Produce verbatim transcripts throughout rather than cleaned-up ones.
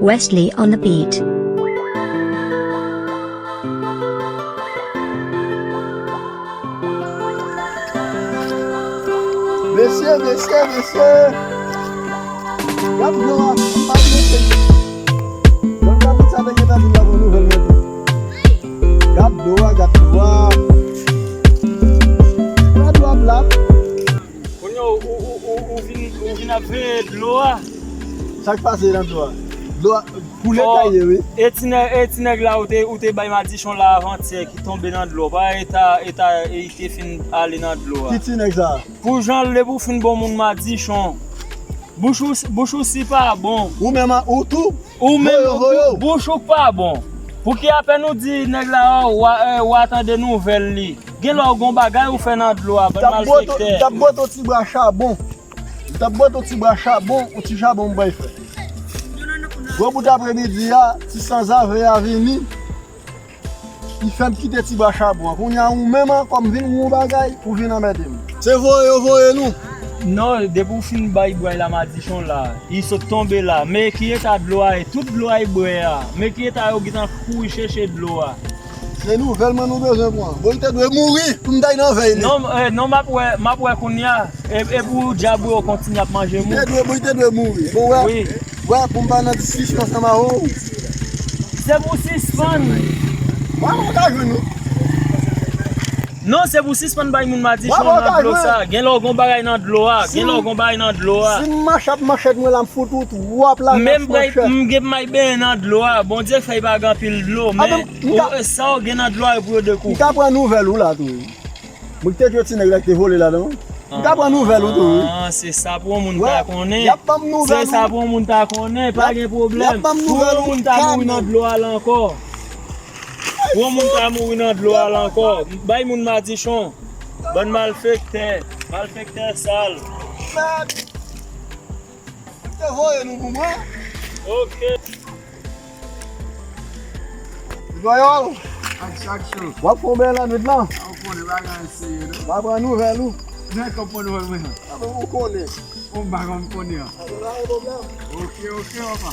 Wesley on the beat. Mesye, mesye, mesye. Gad dlo a, m pa vle se. Donk, pa tout sa te gentan di la pou nouvèl mwen tou. Gad dlo a, gad dlo a. Gad dlo a plat. Kounye a, ou, ou, ou, ou vin, ou vin ap veye dlo a. Sa k pase nan dlo a? Dlo a, koule kay ye, wi. E ti nèg, e ti nèg la ou te, ou te bay madichon la avantyè ki tonbe nan dlo a. Pa eta, eta, e te fin ale nan dlo a. Ki ti nèg sa? Pou jan l depi w fin bon moun madichon. Bouch ou, bouch ou si pa bon. Ou menm, ou tou? Ou menm, voye, voye. Bou-, bouch ou k pa bon. Pou ki apèn ou di nèg la, o, w a, e, w a tande nouvèl li. Gen lè w gon bagay ou fè nan dlo a, bann malfektè. M t ap bwè yon ti bra chabon. M t ap bwè yon ti bra chabon, yon ti chabon m bay fè. Gwo bout apremidi a, ti sanzave a vini. Li fè m kite ti bra chabon an. Kounye a ou menm ankò m vin yon bagay, ou vin anmède m. Se voye yo voye nou. Non, depi w fin bay bway la madichon la, li sot tonbe la. Men ki eta dlo a ye, tout dlo a li bwè a. Men ki eta yo gentan kouri chèche dlo a. Se nouvèl mwen nou bezwen pran. Bon, li te dwe mouri pou m t al nan vèy li. Non, eh, non, m ap wè, m ap wè kounye a. E, e pou dyab ou yo kontinye ap manje moun. Li te dwe, li te dwe mouri. Bon, wè. Wi. Wè, pou m pa nan diskisyon ansanm avè w. Se pou sispann. Mwen, mwen ka jwenn ou. Non, se pou sispann bay moun madichon nan dlo sa. Gen lè w gon bagay nan dlo a. Gen lè w gon bagay nan dlo a. Si m mache ap manchèt mwen la, m fout ou twòp la. Men m gen may benyen nan dlo a. Bondye fè y pa gen anpil dlo, men sa w gen nan dlo a yo pou yo dekouvri. M ka pran nouvèl ou la tou. Mwen te jwe ti nèg la ki te vole ladan. M ka pran nouvèl ou tou, wi. Ah, se sa pou yon moun ta konnen. Y ap ban m nouvèl ou. Se sa pou yon moun ta konnen, pa gen pwoblèm. Y ap ban m nouvèl ou. Pou yon moun ta mouri nan dlo a la ankò. Pou yon moun ta mouri nan dlo a la ankò. Bay moun madichon. Bann malfektè. Malfektè sal. Mèd. Ou te voye nou pou mwen. Ok. Voyòl. Ak chak jou. W ap fè yon bèl lannwit lan. A, ou konnen bagay an serye, non? W ap pran nouvèl ou. Nan konprann nouvèl mwen an. A, bon, ou konnen. Ou pa konn konnen an. A, bon, pa gen pwoblèm. Ok, ok, papa.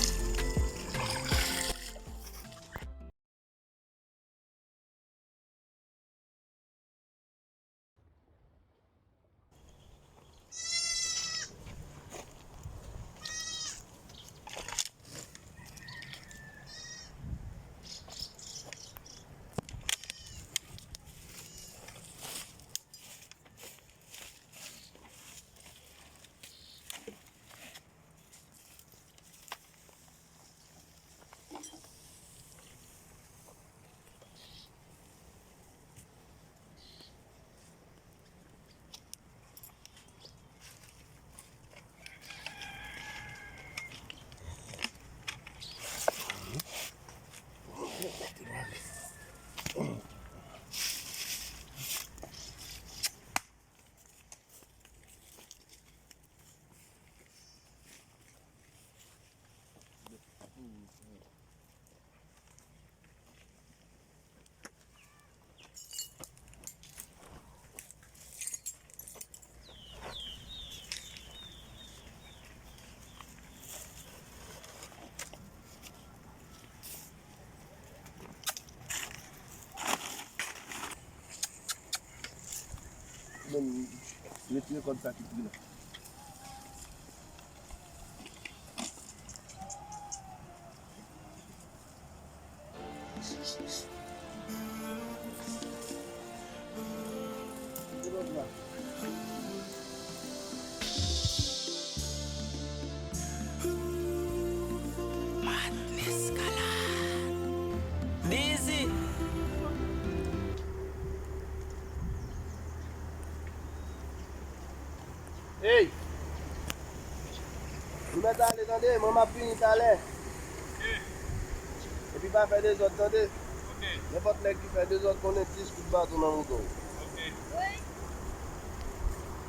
Bon, retire kòd sa ki pi la. Madness Kalad. Dizzy. Ey! Nou mèt ale, tande, mwen m ap vini talè. Ok. Epi pa fè dezòd, tande. Ok. Nenpòt nèg ki fè dezòd konnen dis kout baton nan mouton. Ok.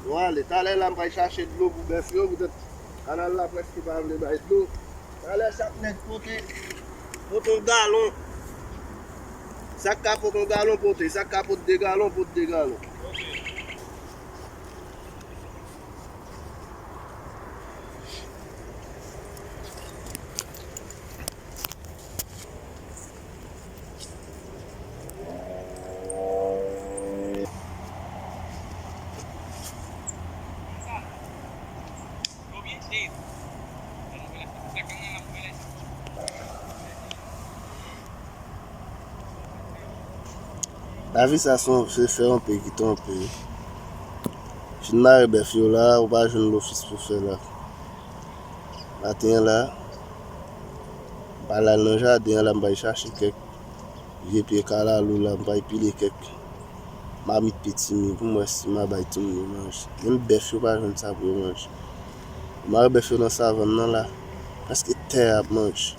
Nou ale, talè la m pral chache dlo pou bèf yo, poutèt kanal la prèske pa vle bay dlo. Talè chak nèg pote, pote yon galon. Sa k ka pote yon galon, pote. Sa k ka pote de galon, pote de galon. Ok. Lavi sa se yon, se fè yon pe ki twonpe. Fin mare bèf yo la, ou pa jwenn lofis pou fè la. Maten an la, m pral al nan jaden an la, m pral chache kèk vye pye kalalou la, m pral pile kèk mamit pitimi pou m wè si m a bay timoun yo manje. Menm bèf yo pa jwenn sa pou yo manje. Mare bèf yo nan savann nan la, prèske tè a ap manje.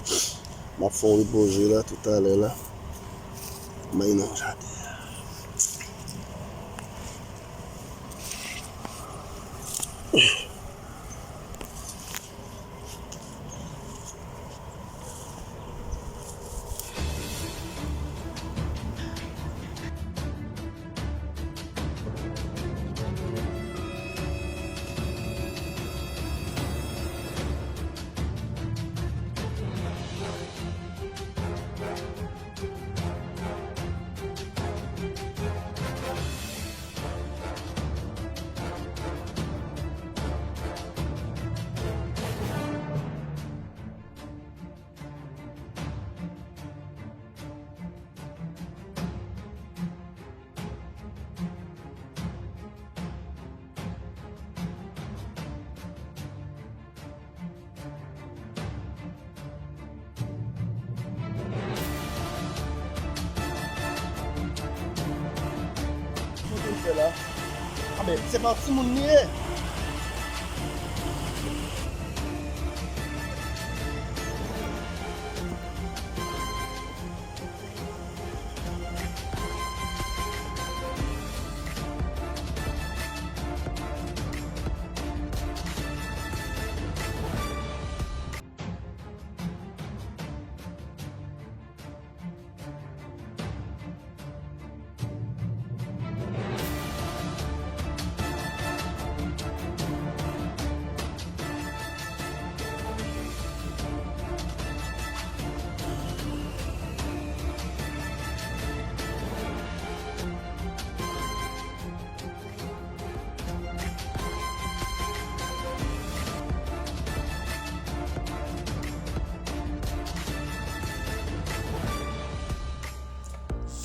M ap fè yon repoze la toutalè la. M al nan jaden an. Kote l fè la? A ben, se pa timoun li ye.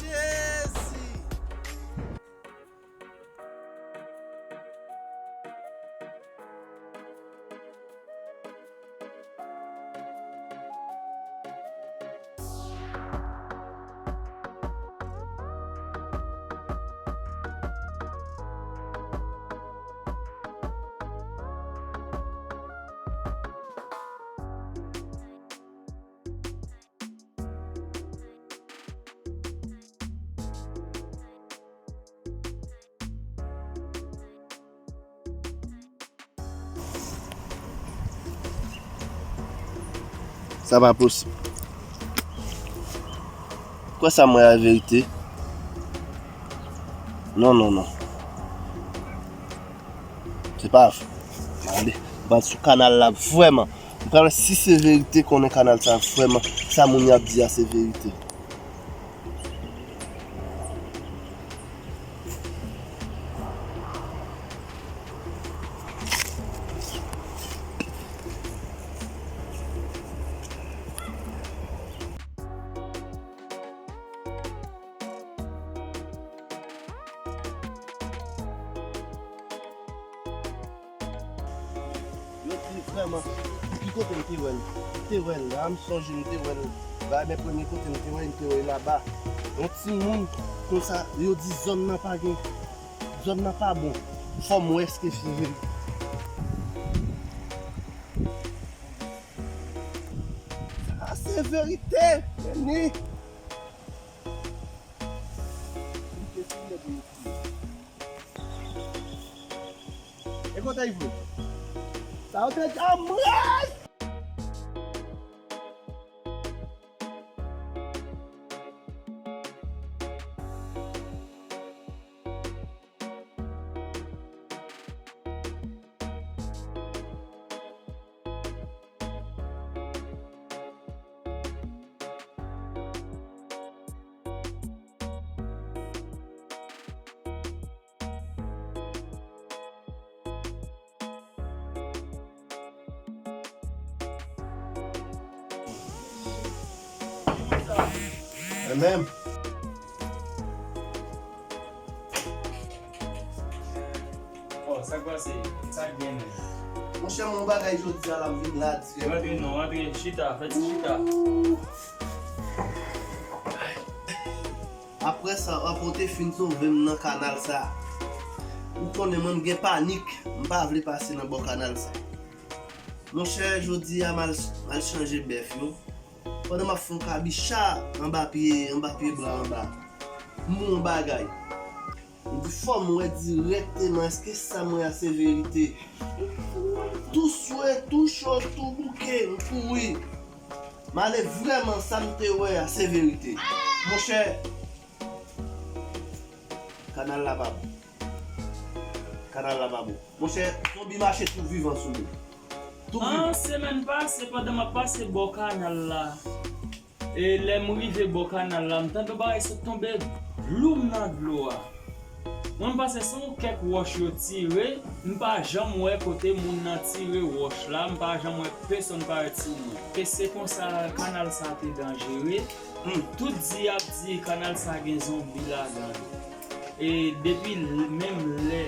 Jezi! Sa pa posib. Kwè sa m wè a verite? Non, non, non. Se pa vre. Gade, m pral sou kanal la vrèman. M pral wè si se verite, konnen kanal sa vrèman. Sa moun y ap di a se verite. Yo di vrèman, ki kote m te wè l? M te wè l la, m sonje m te wè l. Ba, men premye kote m te wè l, m te wè l laba. Yon timoun konsa, yo di zòn nan pa gen, zòn nan pa bon. Fò m wè èske se vre. Sa se verite, men ni. Li te file pou yo file. E kote l vre? Sa yo te di, a mwen! Amen. Sa k pase? Sa k gen menm? Monchè, m yon bagay jodi a la, m vin la dirèk. Rantre non, rantre, chita, fè ti chita. Apre sa, apre w te fin sove m nan kanal sa, ou konnen mwen m gen panik, m pa vle pase nan bò kanal sa. Monchè, jodi a m al, m al chanje bèf yo. Pandan m ap fè yon kabicha anba pye, anba pye bwa anba, m wè yon bagay. Epi fò m wè dirèkteman èske sa m wè a se verite. Tou swe, tou cho, tou bouke, m kouri. M ale vrèman sa m te wè a se verite. Monchè, kanal la pa bon. Kanal la pa bon. Monchè, zonbi mache tou vivan sou nou. Tou vivan. An, semèn pase, pandan m ap pase bò kanal la, e lè m rive bò kanal la, m tande yon bagay sot tonbe bloum nan dlo a. Mwen, m panse se yon kèk wòch yo tire, m pa janm wè kote moun nan tire wòch la, m pa janm wè pèsonn parèt sou mwen. E se konsa kanal sa te danjere. Hmm. Tout di y ap di kanal sa gen zonbi ladan l. E depi l-, menm lè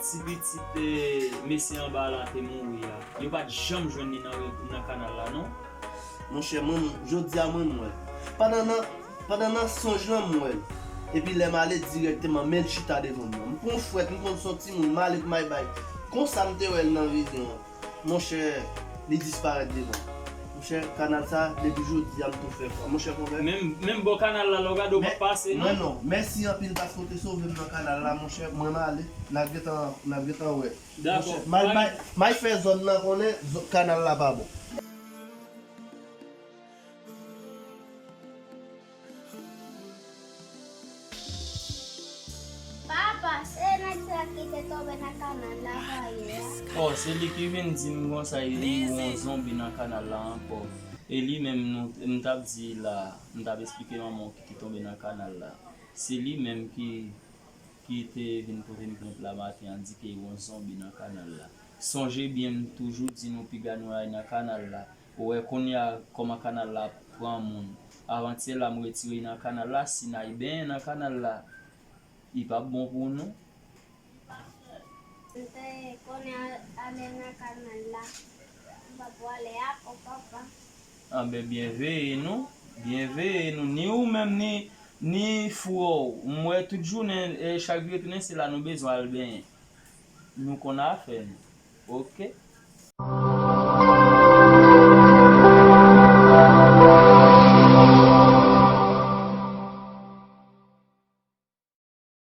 ti pitit, eh, mesye anba la te mouri a, yo pa t janm jwenn li nan, nan kanal la, non. Monchè, mwen, jodi a mwen, m wè. Pandan nan, pandan nan sonj lan, m wè l. Epi lè m ale dirèkteman, men l chita devan m nan. M pran frèt, m konn se yon timoun, m ale pou m al bay. Konsa m te wè l nan vizyon an. Monchè, li disparèt devan. Monchè, kanal sa, depi jodi a, m tou fè fwa. Monchè, konpè. Menm, menm bò kanal la, lè w gade, w p ap pase, non? Mwen non. Mèsi anpil paske w te sove m nan kanal la, monchè. Mwen, m ale. N ap gentan, n ap gentan wè. Dakò. Monchè, m al bay, m al fè zòn nan konnen, zò-, kanal la pa bon. Papa, se nèg sa ki te tonbe nan kanal la pa yè a. Oh, se li ki vin di m konsa, e li wè yon zonbi nan kanal la ankò. E li menm, nou, m t ap di la, m t ap esplike manman w ki te tonbe nan kanal la. Se li menm ki, ki te vin pote m plent la maten an, di ke yon zonbi nan kanal la. Sonje byen, m toujou di nou, piga nou al nan kanal la. Ou wè kounye a kòman kanal la ap pran moun. Avantyè la, m retire nan kanal la, si n al benyen nan kanal la, li p ap bon pou nou. M te konnen a-, ale nan kanal la. M pa pou ale ankò, papa. Anben, byen veye nou. Byen veye nou. Ni ou menm, ni, ni frè w. M wè tout jounen, e, chak jou retounen, se la nou bezwen al benyen. Nou konn afè nou. Oke?